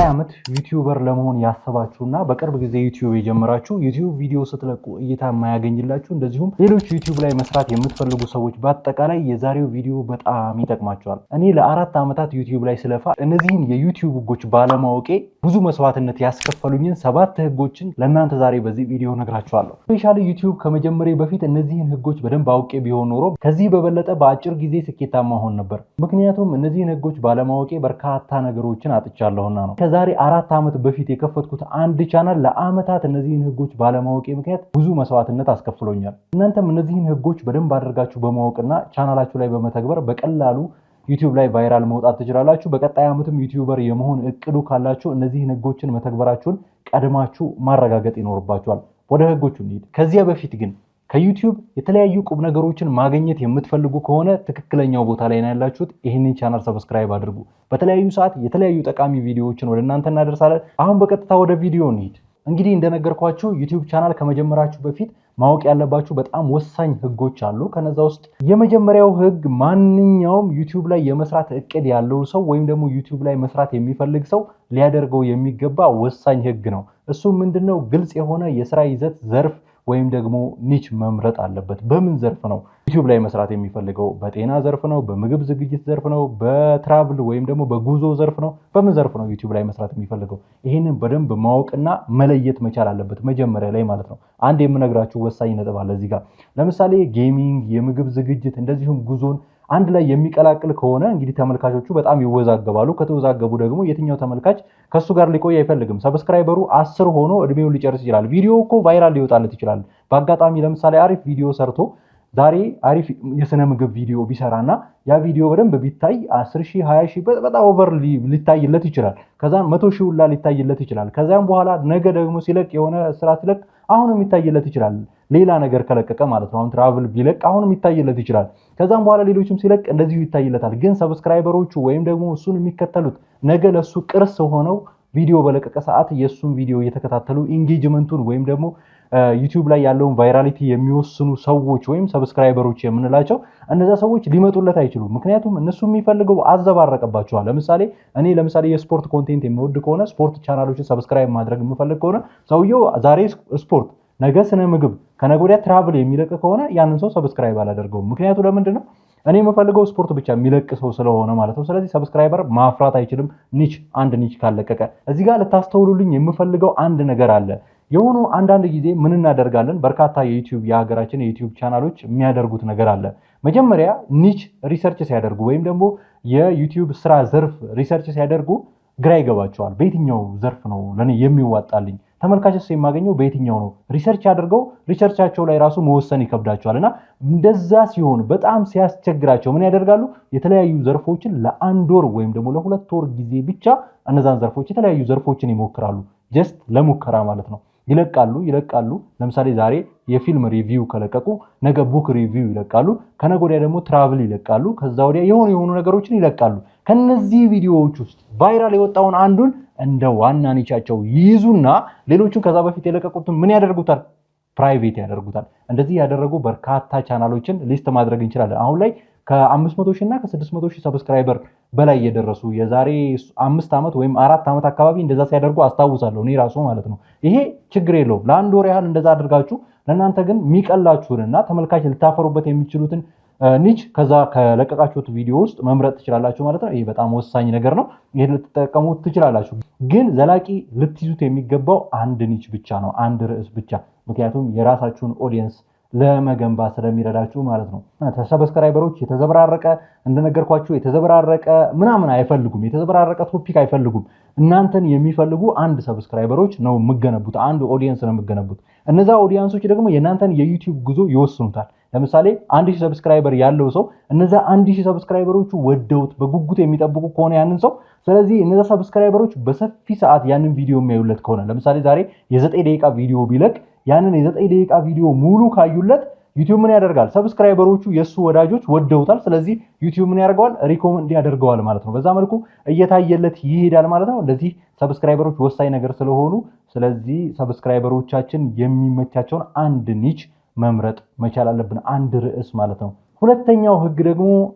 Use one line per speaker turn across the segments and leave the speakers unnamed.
ዓመት YouTuber ለመሆን ያሰባችሁና በቅርብ ጊዜ ዩቲዩብ የጀመራችሁ፣ ዩቲዩብ ቪዲዮ ስትለቁ እይታ የማያገኝላችሁ፣ እንደዚሁም ሌሎች ዩቲዩብ ላይ መስራት የምትፈልጉ ሰዎች በአጠቃላይ የዛሬው ቪዲዮ በጣም ይጠቅማችኋል። እኔ ለ4 ዓመታት ዩቲዩብ ላይ ስለፋ እነዚህን የዩቲዩብ ህጎች ባለማወቄ ብዙ መስዋዕትነት ያስከፈሉኝን ሰባት ህጎችን ለእናንተ ዛሬ በዚህ ቪዲዮ እነግራችኋለሁ። Especially ዩቲዩብ ከመጀመሬ በፊት እነዚህን ህጎች በደንብ አውቄ ቢሆን ኖሮ ከዚህ በበለጠ በአጭር ጊዜ ስኬታማ እሆን ነበር። ምክንያቱም እነዚህን ህጎች ባለማወቄ በርካታ ነገሮችን አጥቻለሁና ነው። ከዛሬ 4 ዓመት በፊት የከፈትኩት አንድ ቻናል ለአመታት እነዚህን ህጎች ባለማወቄ ምክንያት ብዙ መስዋዕትነት አስከፍሎኛል። እናንተም እነዚህን ህጎች በደንብ አድርጋችሁ በማወቅና ቻናላችሁ ላይ በመተግበር በቀላሉ ዩቲዩብ ላይ viral መውጣት ትችላላችሁ። በቀጣይ ዓመትም YouTuber የመሆን እቅዱ ካላችሁ እነዚህን ህጎችን መተግበራችሁን ቀድማችሁ ማረጋገጥ ይኖርባችኋል። ወደ ህጎቹ እንሂድ። ከዚያ በፊት ግን ከዩቲዩብ የተለያዩ ቁም ነገሮችን ማግኘት የምትፈልጉ ከሆነ ትክክለኛው ቦታ ላይ ነው ያላችሁት። ይህንን ቻናል subscribe አድርጉ። በተለያዩ ሰዓት የተለያዩ ጠቃሚ ቪዲዮዎችን ወደ እናንተ እናደርሳለን። አሁን በቀጥታ ወደ ቪዲዮ እንሂድ። እንግዲህ እንደነገርኳችሁ ዩቲዩብ ቻናል ከመጀመራችሁ በፊት ማወቅ ያለባችሁ በጣም ወሳኝ ህጎች አሉ። ከነዛ ውስጥ የመጀመሪያው ህግ ማንኛውም ዩቲዩብ ላይ የመስራት እቅድ ያለው ሰው ወይም ደግሞ ዩቲዩብ ላይ መስራት የሚፈልግ ሰው ሊያደርገው የሚገባ ወሳኝ ህግ ነው። እሱ ምንድነው? ግልጽ የሆነ የስራ ይዘት ዘርፍ ወይም ደግሞ niche መምረጥ አለበት። በምን ዘርፍ ነው ዩቲዩብ ላይ መስራት የሚፈልገው? በጤና ዘርፍ ነው? በምግብ ዝግጅት ዘርፍ ነው? በ travel ወይም ደግሞ በጉዞ ዘርፍ ነው? በምን ዘርፍ ነው ዩቲዩብ ላይ መስራት የሚፈልገው? ይህንን በደንብ ማወቅና መለየት መቻል አለበት መጀመሪያ ላይ ማለት ነው። አንድ የምነግራችሁ ወሳኝ ነጥብ አለ እዚህ ጋር። ለምሳሌ gaming፣ የምግብ ዝግጅት እንደዚሁም ጉዞን አንድ ላይ የሚቀላቅል ከሆነ እንግዲህ ተመልካቾቹ በጣም ይወዛገባሉ። ከተወዛገቡ ደግሞ የትኛው ተመልካች ከሱ ጋር ሊቆይ አይፈልግም። Subscriber ኡ 10 ሆኖ እድሜውን ሊጨርስ ይችላል። ቪዲዮ እኮ viral ሊወጣለት ይችላል። በአጋጣሚ ለምሳሌ አሪፍ ቪዲዮ ሰርቶ፣ ዛሬ አሪፍ የስነ ምግብ ቪዲዮ ቢሰራና ያ ቪዲዮ በደንብ ቢታይ 10 ሺህ፣ 20 ሺህ በጣም over ሊታይለት ይችላል። ከዛም 100,000 ሁላ ሊታይለት ይችላል። ከዛም በኋላ ነገ ደግሞ ሲለቅ፣ የሆነ ስራ ሲለቅ አሁንም ሊታይለት ይችላል። ሌላ ነገር ከለቀቀ ማለት ነው። አሁን travel ቢለቅ አሁንም ይታይለት ይችላል። ከዛም በኋላ ሌሎችም ሲለቅ እንደዚሁ ይታይለታል። ግን subscriber ኦቹ ወይም ደግሞ እሱን የሚከተሉት ነገ ለሱ ቅርስ ሆነው ቪዲዮ በለቀቀ ሰዓት የእሱን ቪዲዮ እየተከታተሉ engagement ኡን ወይም ደግሞ ዩቲዩብ ላይ ያለውን virality የሚወስኑ ሰዎች ወይም subscriber ኦች የምንላቸው እነዛ ሰዎች ሊመጡለት አይችሉም። ምክንያቱም እነሱ የሚፈልገው አዘባረቀባቸዋል። ለምሳሌ እኔ ለምሳሌ የስፖርት content የምወድ ከሆነ፣ ስፖርት ቻናሎችን subscribe ማድረግ የምፈልግ ከሆነ፣ ሰውየው ዛሬ ስፖርት፣ ነገ ስነ ምግብ፣ ከነገ ወዲያ travel የሚለቅ ከሆነ ያንን ሰው subscribe አላደርገውም። ምክንያቱ ለምንድን ነው? እኔ የምፈልገው ስፖርት ብቻ የሚለቅ ሰው ስለሆነ ማለት ነው። ስለዚህ subscriber ማፍራት አይችልም niche አንድ niche ካለቀቀ። እዚህ ጋር ልታስተውሉልኝ የምፈልገው አንድ ነገር አለ። የሆኑ አንዳንድ ጊዜ ምን እናደርጋለን? በርካታ የዩቲዩብ የሀገራችን የዩቲዩብ ቻናሎች የሚያደርጉት ነገር አለ። መጀመሪያ niche research ሲያደርጉ ወይም ደግሞ የዩቲዩብ ስራ ዘርፍ research ሲያደርጉ ግራ ይገባቸዋል። በየትኛው ዘርፍ ነው ለእኔ የሚዋጣልኝ? ተመልካችስ የማገኘው በየትኛው ነው? Research አድርገው research ኣቸው ላይ ራሱ መወሰን ይከብዳቸዋል። እና እንደዛ ሲሆን በጣም ሲያስቸግራቸው ምን ያደርጋሉ? የተለያዩ ዘርፎችን ለአንድ ወር ወይም ደግሞ ለ2 ወር ጊዜ ብቻ እነዛን ዘርፎች፣ የተለያዩ ዘርፎችን ይሞክራሉ። Just ለሙከራ ማለት ነው። ይለቃሉ ይለቃሉ። ለምሳሌ ዛሬ የፊልም review ከለቀቁ ነገ book review ይለቃሉ። ከነገ ወዲያ ደግሞ travel ይለቃሉ። ከዛ ወዲያ የሆኑ የሆኑ ነገሮችን ይለቃሉ። ከነዚህ ቪዲዮዎች ውስጥ viral የወጣውን አንዱን እንደ ዋና niche ኣቸው ይይዙና ሌሎቹን ከዛ በፊት የለቀቁትን ምን ያደርጉታል? Private ያደርጉታል። እንደዚህ ያደረጉ በርካታ ቻናሎችን list ማድረግ እንችላለን። አሁን ላይ ከ500 ሺህ እና ከ600 ሺህ subscriber በላይ የደረሱ የዛሬ 5 ዓመት ወይም 4 ዓመት አካባቢ እንደዛ ሲያደርጉ አስታውሳለሁ እኔ ራሱ ማለት ነው። ይሄ ችግር የለውም። ለአንድ ወር ያህል እንደዛ አድርጋችሁ ለእናንተ ግን የሚቀላችሁንና ተመልካች ልታፈሩበት የሚችሉትን niche ከዛ ከለቀቃችሁት ቪዲዮ ውስጥ መምረጥ ትችላላችሁ ማለት ነው። ይሄ በጣም ወሳኝ ነገር ነው። ይሄን ልትጠቀሙት ትችላላችሁ። ግን ዘላቂ ልትይዙት የሚገባው አንድ niche ብቻ ነው፣ አንድ ርዕስ ብቻ። ምክንያቱም የራሳችሁን audience ለመገንባት ስለሚረዳችሁ ማለት ነው። Subscriber ኦች የተዘበራረቀ፣ እንደነገርኳችሁ የተዘበራረቀ ምናምን አይፈልጉም። የተዘበራረቀ topic አይፈልጉም። እናንተን የሚፈልጉ አንድ subscriber ኦች ነው የምገነቡት፣ አንድ audience ነው የምገነቡት። እነዛ audience ኦች ደግሞ የእናንተን የዩቲዩብ ጉዞ ይወስኑታል። ለምሳሌ 1,000 subscriber ያለው ሰው እነዛ 1,000 subscriber ኦቹ ወደውት በጉጉት የሚጠብቁ ከሆነ ያንን ሰው፣ ስለዚህ እነዛ subscriber ኦች በሰፊ ሰዓት ያንን ቪዲዮ የሚያዩለት ከሆነ፣ ለምሳሌ ዛሬ የ9 ደቂቃ ቪዲዮ ቢለቅ ያንን የ9 ደቂቃ ቪዲዮ ሙሉ ካዩለት ዩቲዩብ ምን ያደርጋል? Subscriber ኦቹ የእሱ ወዳጆች ወደውታል። ስለዚህ ዩቲዩብ ምን ያደርገዋል? Recommend ያደርገዋል ማለት ነው። በዛ መልኩ እየታየለት ይሄዳል ማለት ነው። እንደዚህ subscriber ኦች ወሳኝ ነገር ስለሆኑ፣ ስለዚህ subscriber ኦቻችን የሚመቻቸውን አንድ niche መምረጥ መቻል አለብን። አንድ ርዕስ ማለት ነው። ሁለተኛው ህግ ደግሞ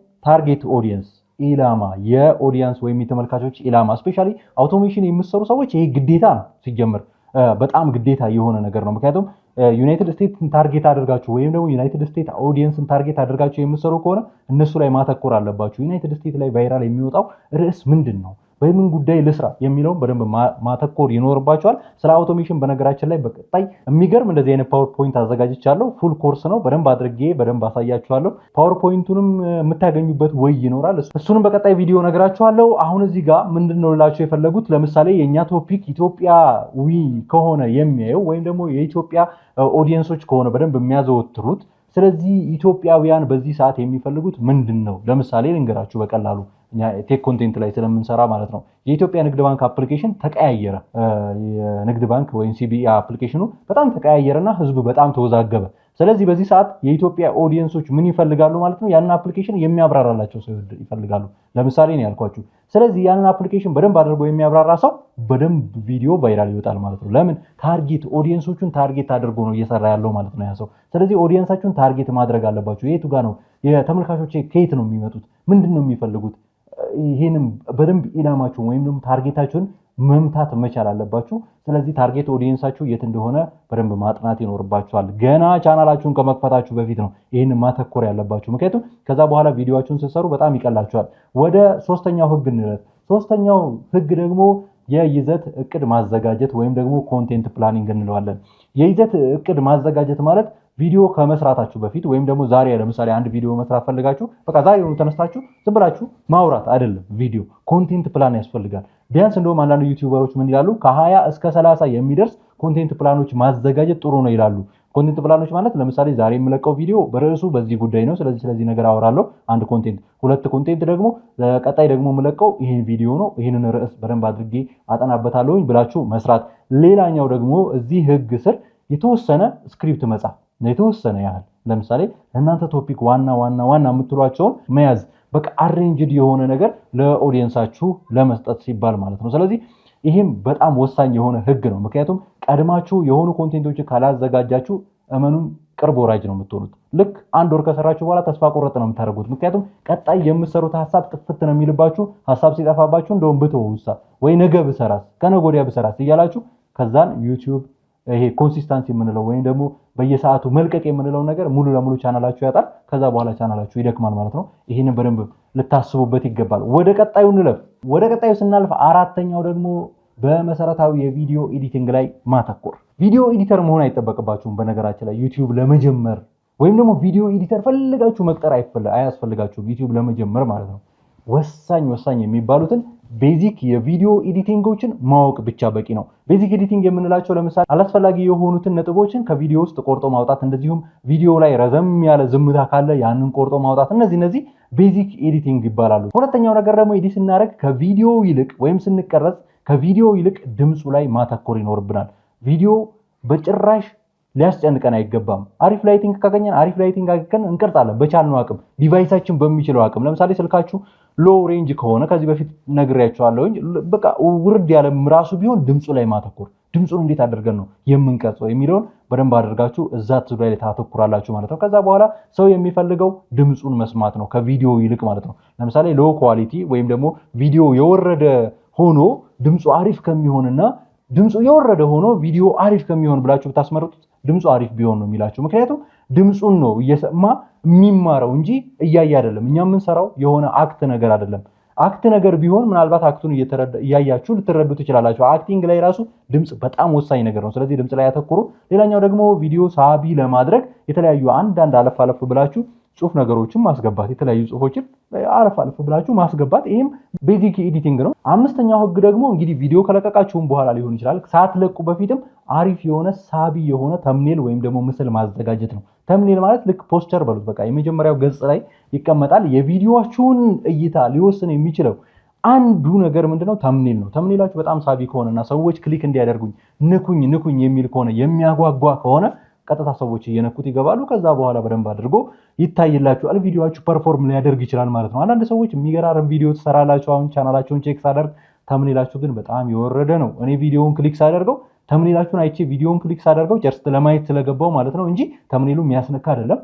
target audience ኢላማ፣ የ audience ወይም የተመልካቾች ኢላማ፣ especially automation የምትሰሩ ሰዎች ይሄ ግዴታ ነው። ሲጀምር በጣም ግዴታ የሆነ ነገር ነው። ምክንያቱም ዩናይትድ ስቴትስን target አድርጋችሁ ወይም ደግሞ ዩናይትድ ስቴትስ audience ን target አድርጋችሁ የምትሰሩ ከሆነ እነሱ ላይ ማተኮር አለባችሁ። ዩናይትድ ስቴትስ ላይ viral የሚወጣው ርዕስ ምንድን ነው፣ በምን ጉዳይ ልስራ የሚለውን በደንብ ማተኮር ይኖርባችኋል። ስለ automation በነገራችን ላይ በቀጣይ የሚገርም እንደዚህ አይነት PowerPoint አዘጋጅቻለሁ። Full course ነው። በደንብ አድርጌ በደንብ አሳያችኋለሁ። PowerPoint ኡንም የምታገኙበት way ይኖራል። እሱንም በቀጣይ ቪዲዮ ነግራችኋለሁ። አሁን እዚህ ጋር ምንድን ነው ልላችሁ የፈለጉት፣ ለምሳሌ የእኛ topic ኢትዮጵያዊ ከሆነ የሚያየው ወይም ደግሞ የኢትዮጵያ audience ኦች ከሆነ በደንብ የሚያዘወትሩት፣ ስለዚህ ኢትዮጵያውያን በዚህ ሰዓት የሚፈልጉት ምንድን ነው? ለምሳሌ ልንገራችሁ በቀላሉ፣ እኛ tech content ላይ ስለምንሰራ ማለት ነው። የኢትዮጵያ ንግድ ባንክ application ተቀያየረ። የንግድ ባንክ ወይም CBE application ኑ በጣም ተቀያየረና ህዝቡ በጣም ተወዛገበ። ስለዚህ በዚህ ሰዓት የኢትዮጵያ audience ኦች ምን ይፈልጋሉ ማለት ነው? ያንን application የሚያብራራላቸው ሰው ይፈልጋሉ። ለምሳሌ ነው ያልኳችሁ። ስለዚህ ያንን application በደንብ አድርጎ የሚያብራራ ሰው በደንብ ቪዲዮ viral ይወጣል ማለት ነው። ለምን? Target audience ኦቹን target አድርጎ ነው እየሰራ ያለው ማለት ነው ያ ሰው። ስለዚህ audience ኣችሁን target ማድረግ አለባችሁ። የቱ ጋር ነው የተመልካቾቼ፣ ከየት ነው የሚመጡት፣ ምንድን ነው የሚፈልጉት? ይሄንም በደንብ ኢላማችሁን ወይም ደግሞ target ኣችሁን መምታት መቻል አለባችሁ። ስለዚህ target audience ኣችሁ የት እንደሆነ በደንብ ማጥናት ይኖርባችኋል። ገና ቻናላችሁን ከመክፈታችሁ በፊት ነው ይህን ማተኮር ያለባችሁ። ምክንያቱም ከዛ በኋላ ቪዲዮአችሁን ስትሰሩ በጣም ይቀላችኋል። ወደ ሶስተኛው ህግ እንለፍ። ሶስተኛው ህግ ደግሞ የይዘት እቅድ ማዘጋጀት ወይም ደግሞ content planning እንለዋለን። የይዘት እቅድ ማዘጋጀት ማለት ቪዲዮ ከመስራታችሁ በፊት ወይም ደግሞ ዛሬ ለምሳሌ አንድ ቪዲዮ መስራት ፈልጋችሁ በቃ ዛሬውኑ ተነስታችሁ ዝም ብላችሁ ማውራት አይደለም። ቪዲዮ content plan ያስፈልጋል። ቢያንስ እንደውም አንዳንድ YouTuber ኦች ምን ይላሉ? ከ20 እስከ 30 የሚደርስ content plan ኦች ማዘጋጀት ጥሩ ነው ይላሉ። Content plan ኦች ማለት ለምሳሌ ዛሬ የምለቀው ቪዲዮ በርዕሱ በዚህ ጉዳይ ነው፣ ስለዚህ ነገር አወራለሁ። አንድ content፣ ሁለት content ደግሞ ቀጣይ ደግሞ የምለቀው ይህን ቪዲዮ ነው፣ ይህንን ርዕስ በደንብ አድርጌ አጠናበታለሁኝ ብላችሁ መስራት። ሌላኛው ደግሞ እዚህ ህግ ስር የተወሰነ script መጻፍ፣ የተወሰነ ያህል፣ ለምሳሌ ለእናንተ topic ዋና ዋና ዋና የምትሏቸውን መያዝ፣ በቃ arranged የሆነ ነገር ለ audience ኣችሁ ለመስጠት ሲባል ማለት ነው። ስለዚህ ይህም በጣም ወሳኝ የሆነ ህግ ነው። ምክንያቱም ቀድማችሁ የሆኑ content ኦችን ካላዘጋጃችሁ እመኑኝ ቅርብ ወራጅ ነው የምትሆኑት። ልክ አንድ ወር ከሰራችሁ በኋላ ተስፋ ቆረጥ ነው የምታደርጉት። ምክንያቱም ቀጣይ የምትሰሩት ሀሳብ ጥፍት ነው የሚልባችሁ። ሀሳብ ሲጠፋባችሁ እንደውም ብተወውሳ ወይ ነገ ብሰራስ ከነገ ወዲያ ብሰራስ እያላችሁ ከዛን ዩቲዩብ ይሄ consistency የምንለው ወይም ደግሞ በየሰዓቱ መልቀቅ የምንለው ነገር ሙሉ ለሙሉ ቻናላችሁ ያጣል። ከዛ በኋላ ቻናላችሁ ይደክማል ማለት ነው። ይህንን በደንብ ልታስቡበት ይገባል። ወደ ቀጣዩ እንለፍ። ወደ ቀጣዩ ስናልፍ አራተኛው ደግሞ በመሰረታዊ የቪዲዮ editing ላይ ማተኮር። ቪዲዮ editor መሆን አይጠበቅባችሁም። በነገራችን ላይ ዩቲዩብ ለመጀመር ወይም ደግሞ ቪዲዮ editor ፈልጋችሁ መቅጠር አያስፈልጋችሁም ዩቲዩብ ለመጀመር ማለት ነው። ወሳኝ ወሳኝ የሚባሉትን basic የቪዲዮ editing ኦችን ማወቅ ብቻ በቂ ነው። Basic editing የምንላቸው ለምሳሌ አላስፈላጊ የሆኑትን ነጥቦችን ከቪዲዮ ውስጥ ቆርጦ ማውጣት፣ እንደዚሁም ቪዲዮ ላይ ረዘም ያለ ዝምታ ካለ ያንን ቆርጦ ማውጣት፣ እነዚህ basic editing ይባላሉ። ሁለተኛው ነገር ደግሞ edit ስናደርግ ከቪዲዮ ይልቅ ወይም ስንቀረጽ ከቪዲዮ ይልቅ ድምፁ ላይ ማተኮር ይኖርብናል። ቪዲዮ በጭራሽ ሊያስጨንቀን አይገባም። አሪፍ lighting ካገኘን አሪፍ lighting አግኝተን እንቀርጻለን በቻልነው አቅም፣ device ኣችን በሚችለው አቅም። ለምሳሌ ስልካችሁ low range ከሆነ፣ ከዚህ በፊት ነግሬያችኋለሁኝ፣ በቃ ውርድ ያለ ራሱ ቢሆን ድምፁ ላይ ማተኮር፣ ድምፁን እንዴት አድርገን ነው የምንቀርጸው የሚለውን በደንብ አድርጋችሁ እዛ ላይ ታተኩራላችሁ ማለት ነው። ከዛ በኋላ ሰው የሚፈልገው ድምፁን መስማት ነው ከቪዲዮ ይልቅ ማለት ነው። ለምሳሌ low quality ወይም ደግሞ ቪዲዮ የወረደ ሆኖ ድምፁ አሪፍ ከሚሆንና ድምፁ የወረደ ሆኖ ቪዲዮ አሪፍ ከሚሆን ብላችሁ ብታስመርጡት ድምፁ አሪፍ ቢሆን ነው የሚላችሁ። ምክንያቱም ድምፁን ነው እየሰማ የሚማረው እንጂ እያየ አይደለም። እኛ የምንሰራው የሆነ act ነገር አይደለም። Act ነገር ቢሆን ምናልባት act ኡን እያያችሁ ልትረዱ ትችላላችሁ። Acting ላይ ራሱ ድምፅ በጣም ወሳኝ ነገር ነው። ስለዚህ ድምፅ ላይ ያተኩሩ። ሌላኛው ደግሞ ቪዲዮ ሳቢ ለማድረግ የተለያዩ አንዳንድ አለፍ አለፍ ብላችሁ ጽሁፍ ነገሮችን ማስገባት፣ የተለያዩ ጽሁፎችን አለፍ አለፍ ብላችሁ ማስገባት፣ ይህም basic editing ነው። አምስተኛው ህግ ደግሞ እንግዲህ ቪዲዮ ከለቀቃችሁም በኋላ ሊሆን ይችላል፣ ሳትለቁ በፊትም አሪፍ የሆነ ሳቢ የሆነ thumbnail ወይም ደግሞ ምስል ማዘጋጀት ነው። Thumbnail ማለት ልክ ፖስተር በሉት፣ በቃ የመጀመሪያው ገጽ ላይ ይቀመጣል። የቪዲዮአችሁን እይታ ሊወስን የሚችለው አንዱ ነገር ምንድነው? Thumbnail ነው። Thumbnail ኣችሁ በጣም ሳቢ ከሆነና ሰዎች click እንዲያደርጉኝ ንኩኝ ንኩኝ የሚል ከሆነ፣ የሚያጓጓ ከሆነ ቀጥታ ሰዎች እየነኩት ይገባሉ። ከዛ በኋላ በደንብ አድርጎ ይታይላችኋል። ቪዲዮአችሁ perform ሊያደርግ ይችላል ማለት ነው። አንዳንድ ሰዎች የሚገራርም ቪዲዮ ትሰራላችሁ። አሁን ቻናላቸውን check ሳደርግ thumbnail ኣችሁ ግን በጣም የወረደ ነው። እኔ ቪዲዮውን click ሳደርገው፣ thumbnail ኣችሁን አይቼ ቪዲዮውን click ሳደርገው just ለማየት ስለገባው ማለት ነው እንጂ thumbnail ኡ የሚያስነካ አይደለም።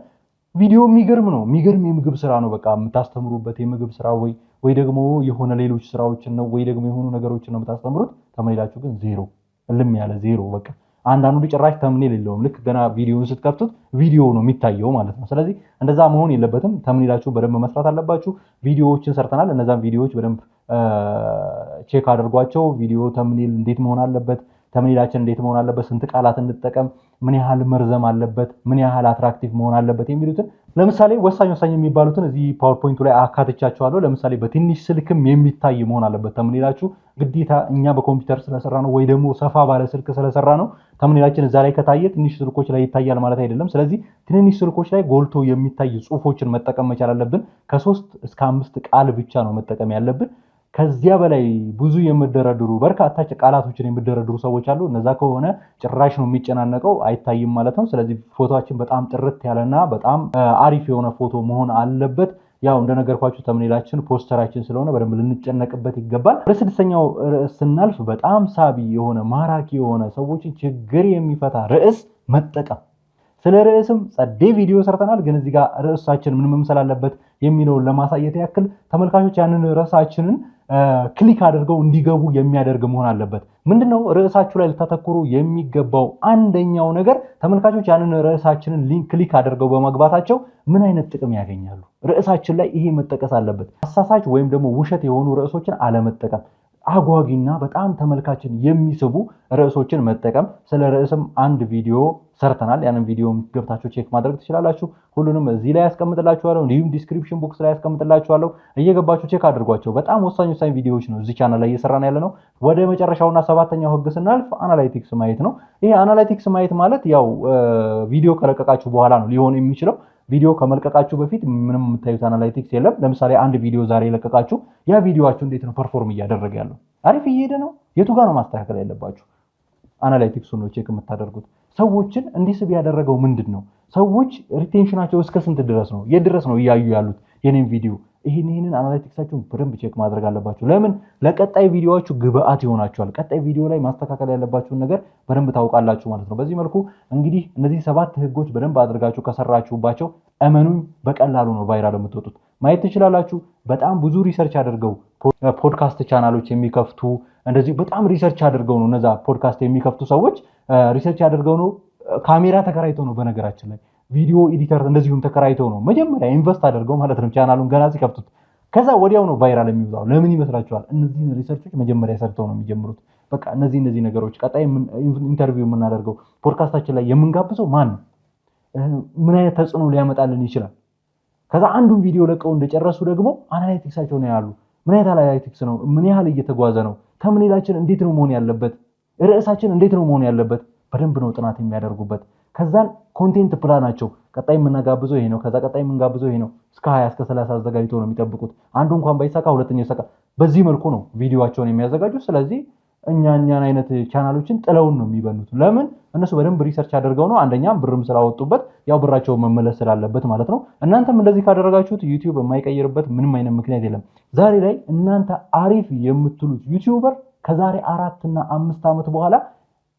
ቪዲዮ የሚገርም ነው። የሚገርም የምግብ ስራ ነው። በቃ የምታስተምሩበት የምግብ ስራ ወይ ወይ ደግሞ የሆነ ሌሎች ስራዎችን ነው ወይ ደግሞ የሆኑ ነገሮችን ነው የምታስተምሩት። Thumbnail ኣችሁ ግን ዜሮ፣ እልም ያለ ዜሮ። በቃ አንዳንዱ ጭራሽ thumbnail የለውም። ልክ ገና ቪዲዮውን ስትከፍቱት ቪዲዮ ነው የሚታየው ማለት ነው። ስለዚህ እንደዛ መሆን የለበትም። Thumbnail ኣችሁ በደንብ መስራት አለባችሁ። ቪዲዮዎችን ሰርተናል። እነዛን ቪዲዮዎች በደንብ check አድርጓቸው። ቪዲዮ thumbnail እንዴት መሆን አለበት፣ thumbnail ኣችን እንዴት መሆን አለበት፣ ስንት ቃላት እንጠቀም፣ ምን ያህል መርዘም አለበት፣ ምን ያህል attractive መሆን አለበት የሚሉትን ለምሳሌ ወሳኝ ወሳኝ የሚባሉትን እዚህ PowerPoint ኡ ላይ አካትቻቸዋለሁ። ለምሳሌ በትንሽ ስልክም የሚታይ መሆን አለበት thumbnail ኣችሁ። ግዴታ እኛ በኮምፒውተር ስለሰራ ነው ወይ ደግሞ ሰፋ ባለ ስልክ ስለሰራ ነው thumbnail ኣችን እዛ ላይ ከታየ ትንሽ ስልኮች ላይ ይታያል ማለት አይደለም። ስለዚህ ትንንሽ ስልኮች ላይ ጎልቶ የሚታይ ጽሁፎችን መጠቀም መቻል አለብን። ከ3 እስከ 5 ቃል ብቻ ነው መጠቀም ያለብን። ከዚያ በላይ ብዙ የምደረድሩ፣ በርካታ ቃላቶችን የሚደረድሩ ሰዎች አሉ። እነዛ ከሆነ ጭራሽ ነው የሚጨናነቀው፣ አይታይም ማለት ነው። ስለዚህ ፎቶአችን በጣም ጥርት ያለና በጣም አሪፍ የሆነ ፎቶ መሆን አለበት። ያው እንደነገርኳችሁ thumbnail ኣችን poster ኣችን ስለሆነ በደንብ ልንጨነቅበት ይገባል። ወደ ስድስተኛው ርዕስ ስናልፍ በጣም ሳቢ የሆነ፣ ማራኪ የሆነ፣ ሰዎችን ችግር የሚፈታ ርዕስ መጠቀም። ስለ ርዕስም ጸዴ ቪዲዮ ሰርተናል። ግን እዚህ ጋር ርዕሳችን ምን መምሰል አለበት የሚለውን ለማሳየት ያክል ተመልካቾች ያንን ርዕሳችንን click አድርገው እንዲገቡ የሚያደርግ መሆን አለበት። ምንድነው ርዕሳችሁ ላይ ልታተኩሩ የሚገባው አንደኛው ነገር? ተመልካቾች ያንን ርዕሳችንን link click አድርገው በመግባታቸው ምን አይነት ጥቅም ያገኛሉ? ርዕሳችን ላይ ይሄ መጠቀስ አለበት። አሳሳች ወይም ደግሞ ውሸት የሆኑ ርዕሶችን አለመጠቀም፣ አጓጊና በጣም ተመልካችን የሚስቡ ርዕሶችን መጠቀም። ስለ ርዕስም አንድ ቪዲዮ ሰርተናል። ያንን ቪዲዮ ገብታችሁ check ማድረግ ትችላላችሁ። ሁሉንም እዚህ ላይ ያስቀምጥላችኋለሁ፣ እንዲሁም description box ላይ ያስቀምጥላችኋለሁ። እየገባችሁ check አድርጓቸው። በጣም ወሳኝ ወሳኝ ቪዲዮዎች ነው እዚህ ቻናል ላይ እየሰራን ያለ ነው። ወደ መጨረሻውና ሰባተኛው ህግ ስናልፍ analytics ማየት ነው። ይሄ analytics ማየት ማለት ያው ቪዲዮ ከለቀቃችሁ በኋላ ነው ሊሆን የሚችለው። ቪዲዮ ከመልቀቃችሁ በፊት ምንም የምታዩት analytics የለም። ለምሳሌ አንድ ቪዲዮ ዛሬ የለቀቃችሁ፣ ያ ቪዲዮአችሁ እንዴት ነው perform እያደረገ ያለው? አሪፍ እየሄደ ነው? የቱ ጋር ነው ማስተካከል ያለባችሁ? Analytics ኡን ነው check የምታደርጉት። ሰዎችን እንዲስብ ያደረገው ምንድን ነው? ሰዎች retention ኣቸው እስከ ስንት ድረስ ነው? የት ድረስ ነው እያዩ ያሉት የኔን ቪዲዮ? ይህንን analytics ኣችሁን በደንብ check ማድረግ አለባችሁ። ለምን? ለቀጣይ ቪዲዮዎቹ ግብአት ይሆናችኋል። ቀጣይ ቪዲዮ ላይ ማስተካከል ያለባችሁን ነገር በደንብ ታውቃላችሁ ማለት ነው። በዚህ መልኩ እንግዲህ እነዚህ ሰባት ህጎች በደንብ አድርጋችሁ ከሰራችሁባቸው እመኑኝ በቀላሉ ነው viral የምትወጡት። ማየት ትችላላችሁ። በጣም ብዙ research አድርገው podcast channel ኦች የሚከፍቱ፣ እንደዚህ በጣም research አድርገው ነው፣ እነዛ ፖድካስት የሚከፍቱ ሰዎች research አድርገው ነው፣ ካሜራ ተከራይተው ነው፣ በነገራችን ላይ video editor እንደዚሁም ተከራይተው ነው፣ መጀመሪያ invest አድርገው ማለት ነው ቻናሉን ገና ሲከፍቱት። ከዛ ወዲያው ነው viral የሚወጣው። ለምን ይመስላችኋል? እነዚህን research ኦች መጀመሪያ ሰርተው ነው የሚጀምሩት። በቃ እነዚህ ነገሮች፣ ቀጣይ interview የምናደርገው፣ ፖድካስታችን ላይ የምንጋብዘው ማን ነው? ምን አይነት ተጽዕኖ ሊያመጣልን ይችላል? ከዛ አንዱን ቪዲዮ ለቀው እንደጨረሱ ደግሞ analytics ኣቸው ነው ያሉ። ምን አይነት analytics ነው? ምን ያህል እየተጓዘ ነው? Thumbnail ኣችን እንዴት ነው መሆን ያለበት? ርዕሳችን እንዴት ነው መሆን ያለበት? በደንብ ነው ጥናት የሚያደርጉበት። ከዛን content plan ኣቸው ቀጣይ የምናጋብዘው ይሄ ነው፣ ከዛ ቀጣይ የምንጋብዘው ይሄ ነው። እስከ 20 እስከ 30 አዘጋጅተው ነው የሚጠብቁት። አንዱ እንኳን ባይሳካ ሁለተኛው ይሳካ። በዚህ መልኩ ነው ቪዲዮቸውን የሚያዘጋጁት። ስለዚህ እኛን አይነት ቻናሎችን ጥለውን ነው የሚበኑት። ለምን? እነሱ በደንብ research አድርገው ነው። አንደኛም ብርም ስላወጡበት ያው ብራቸውን መመለስ ስላለበት ማለት ነው። እናንተም እንደዚህ ካደረጋችሁት ዩቲዩብ የማይቀይርበት ምንም አይነት ምክንያት የለም። ዛሬ ላይ እናንተ አሪፍ የምትሉት YouTuber ከዛሬ 4 እና 5 ዓመት በኋላ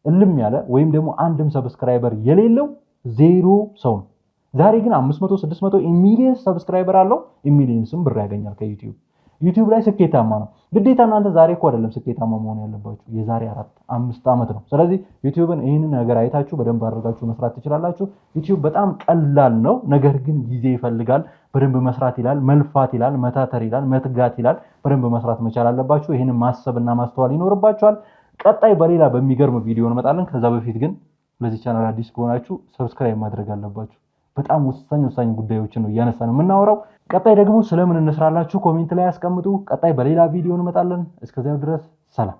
እልም ያለ ወይም ደግሞ አንድም subscriber የሌለው ዜሮ ሰው ነው። ዛሬ ግን 500፣ 600 million subscriber አለው። Millions ም ብር ያገኛል ከዩቲዩብ። ዩቲዩብ ላይ ስኬታማ ነው። ግዴታ እናንተ ዛሬ እኮ አይደለም ስኬታማ መሆን ያለባችሁ፣ የዛሬ 4-5 ዓመት ነው። ስለዚህ ዩቲዩብን ይህንን ነገር አይታችሁ በደንብ አድርጋችሁ መስራት ትችላላችሁ። ዩቲዩብ በጣም ቀላል ነው፣ ነገር ግን ጊዜ ይፈልጋል። በደንብ መስራት ይላል፣ መልፋት ይላል፣ መታተር ይላል፣ መትጋት ይላል። በደንብ መስራት መቻል አለባችሁ። ይህንን ማሰብና ማስተዋል ይኖርባችኋል። ቀጣይ በሌላ በሚገርም ቪዲዮ እንመጣለን። ከዛ በፊት ግን ለዚህ ቻናል አዲስ ከሆናችሁ subscribe ማድረግ አለባችሁ። በጣም ወሳኝ ወሳኝ ጉዳዮችን ነው እያነሳን የምናወራው። ቀጣይ ደግሞ ስለምን እንስራላችሁ comment ላይ ያስቀምጡ። ቀጣይ በሌላ ቪዲዮ እንመጣለን። እስከዚያው ድረስ ሰላም።